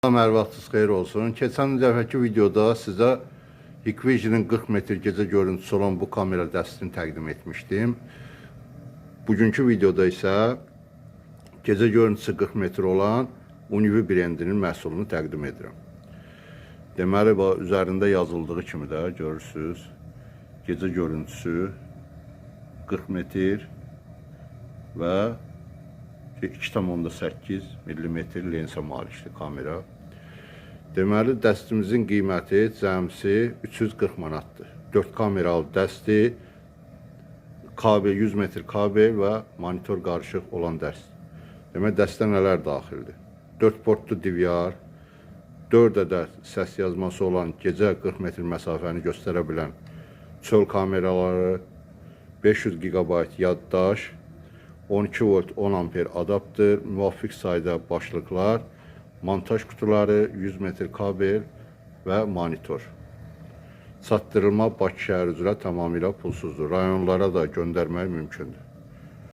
Salam, hər vaxtınız xeyir olsun. Keçən dəfəki videoda sizə Hikvision-ın 40 metr gecə görüntüsü olan bu kamera dəstini təqdim etmişdim. Bugünkü videoda isə gecə görüntüsü 40 metr olan Univi brendinin məhsulunu təqdim edirəm. Deməli, bu üzərində yazıldığı kimi də görürsüz. Gecə görüntüsü 40 metr və 2,8 millimetr lensə malikdir kamera. Deməli, dəstimizin qiyməti cəmsi 340 manatdır. 4 kameralı dəsti, kabel 100 metr kabel və monitor qarışıq olan dəst. Demək, dəstə nələr daxildir? 4 portlu DVR, 4 ədəd səs yazması olan gecə 40 metr məsafəni göstərə bilən çöl kameraları, 500 GB yaddaş, 12 volt 10 amper adaptör, müvafiq sayda başlıqlar, montaj qutuları, 100 metr kabel və monitor. Çatdırılma Bakı şəhəri üzrə tamamilə pulsuzdur. Rayonlara da göndərmək mümkündür.